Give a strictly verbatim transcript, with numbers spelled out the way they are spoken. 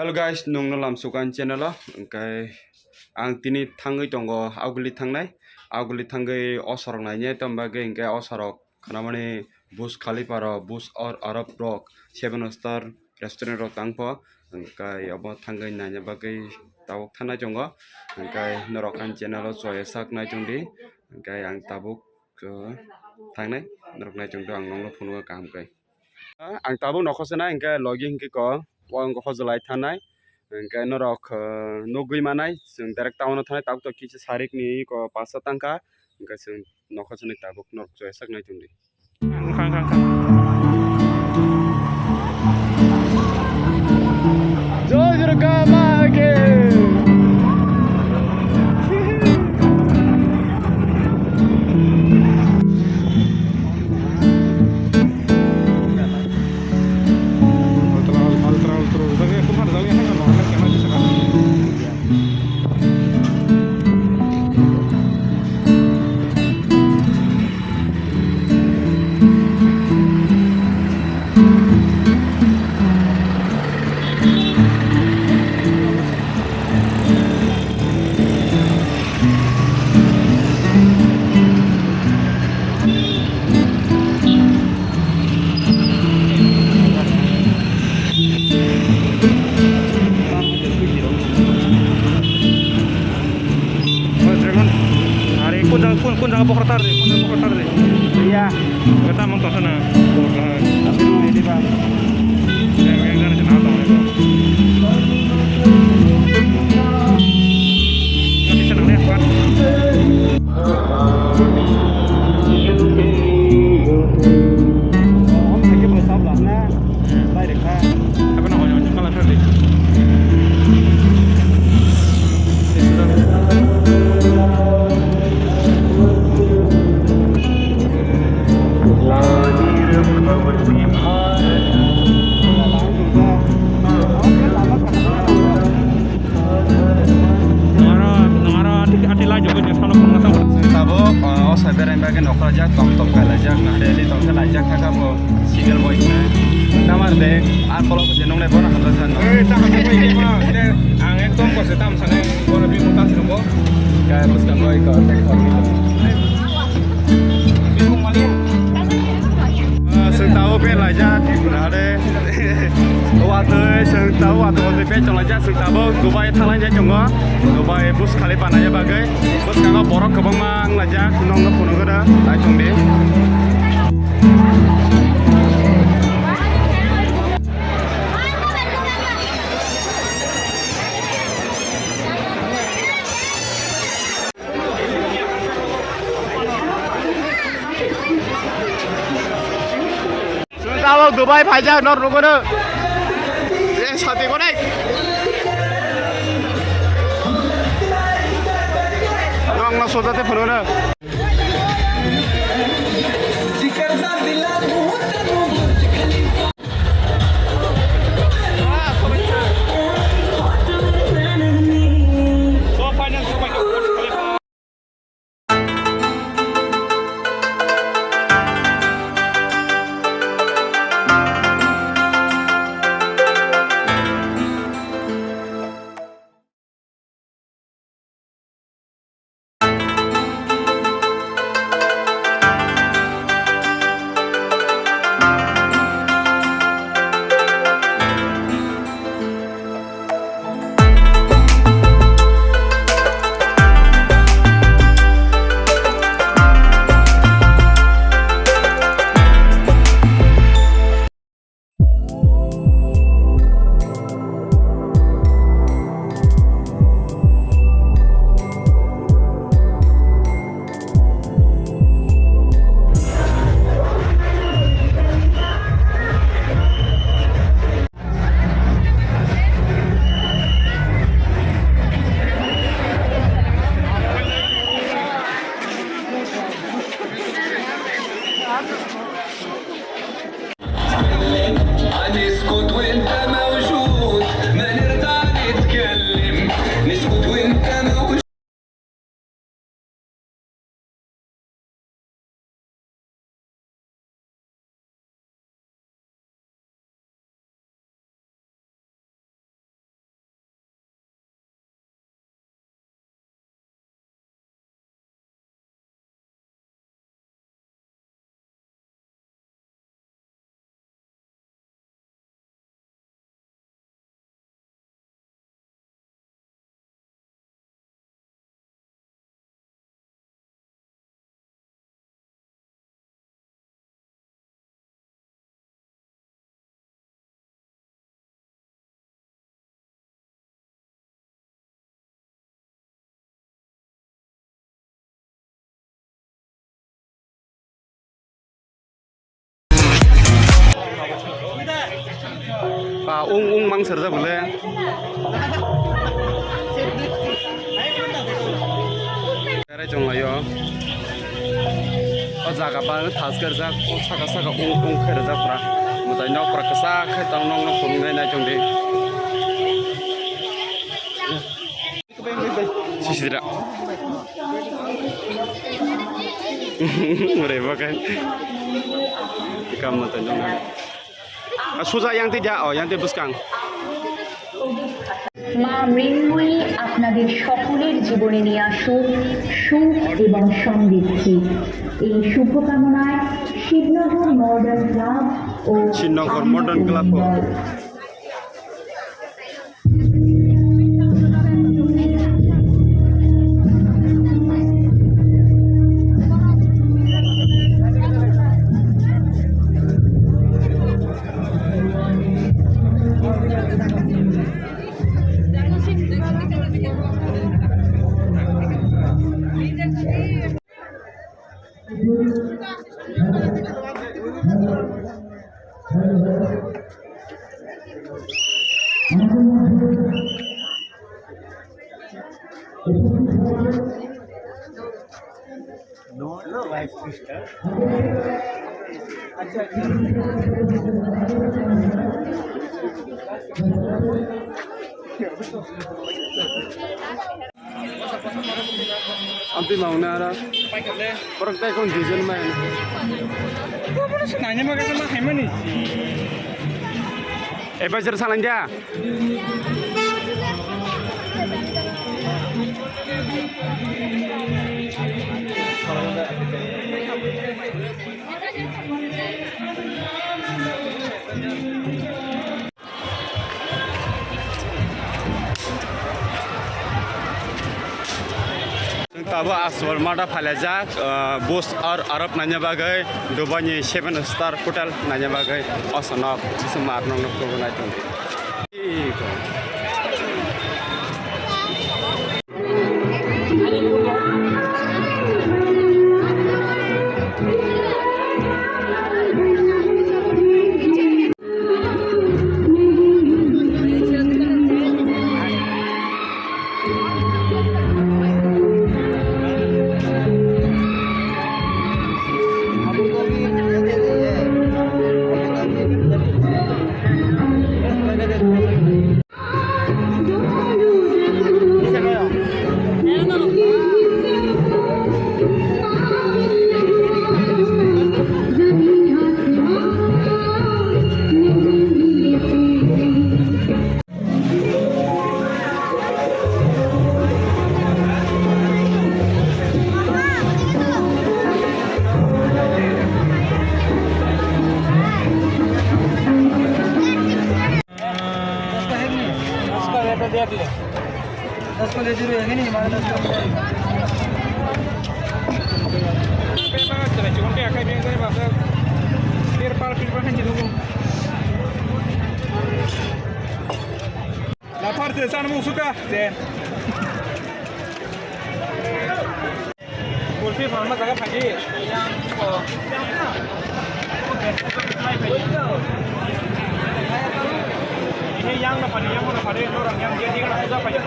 Hello guys, nwngno lamsukan channel o, hwnkhe ang tini thangwi tongo Aguli thangnai, Aguli thangwi o sorok nainai, tamo bagwi hwnkhe o sorok khnamani Burj Khalifa rok, Burj Ar-, Arab rok, seven star restaurant rok tangpho, hwnkhe obo thangwi naina bagwi tabuk thanai tongo, hwnkhe norok ani channel o choya sak nai tongdi, hwnkhe ang tabuk, uh, thangnai, norok nai tongdi, ang nokno phunukgo kaham khe. Ang tabuk nokho se nai, hwnkhe logi hwnkhe ko, o wngkha hojlai thanai, hwnkhe norok, uh, nugwi manai, chwng direct town o thanai, tabuk to kisa sarik ni ko pasta tangkha, hwnkhe chwng nokho se nai tabuk norok choya sak nai tongdi. Wngkha, wngkha, wngkha. Jai Durga Ma ki. Are kun jaga, kun, kun jaga bokhorok tar de, kun jaga bokhorok tar de. Iya. Kata mang tongsa na. Bokhorok. Tapi mau ini, Pak. Yang, yang dari sana tong. Nggak bisa nang lihat, Pak. Nungaro, nungaro ati, ati lai jogoi ni salo phone ngasang. Chwng tabuk, o, o sai berai bagwi nokhrajak, tom tom kailaijak, na daily tong khe laijak thaka bo single boy khe. Tamar de, ang kolok se nungnai bono hamjak san no. Ei, ta hamjak bai khe ma, te ang ekdom kose tam sanai, bono bini mota se nungbo. Kaya bwskango iko, tek tok ni. Ah, chwng tabuk belaijak, hade. Watwi chwng tabuk watwi watwi belaijak, chwng tabuk Dubai thanglai jai tongo. Dubai Burj Khalifa naina bagwi. Bwskango borok kwbangma wnglaijak, nokno phunukgwno naitongdi. Chwng tabuk Dubai phaijak, nor nugwino. Eh, sati konek. Nokno sojate phunukno. نسكت وانت موجود، ما نرضى نتكلم. نسكت وانت موجود. Ung ung mang serjak bole. Berai chong laio. O jaga ba thas kerjak, o saka saka ung ung khe rwjak pura. Mwtai nok pura kwchak khe tong nok nok phunuknai nai chong di. Sisira. Murai bakai. Kam mwtai nok nai. Ah, suja yang tei dia, oh, yang tei bwskang. মা মৃন্ময়ী আপনাদের সকলের জীবনে নিয়ে আসুক সুখ এবং সমৃদ্ধি। এই শুভকামনায় শিবনগর মডার্ন ক্লাব ও শিবনগর মডার্ন ক্লাব ও। Amtwi mangna ara. Borok tai kon dijon mai. Bono se nanya ma kasa ma haimani. Advisor salang dia. Chwng tabuk Aswar mada phailajak, ah, bus ar arab naina bagwi Dubai ni seven star hotel naina bagwi o sanok bising mar nokno kubunai tongo. दस का है नहीं? दस का है तो दे दिया। दस को दे दे रहे हैं नहीं, हमारे दस का है। La parte de San Musuka, de. Kulfi phalma jaga phaidi. Ini yang na phadi, yang na phadi, orang yang dia dia na phadi.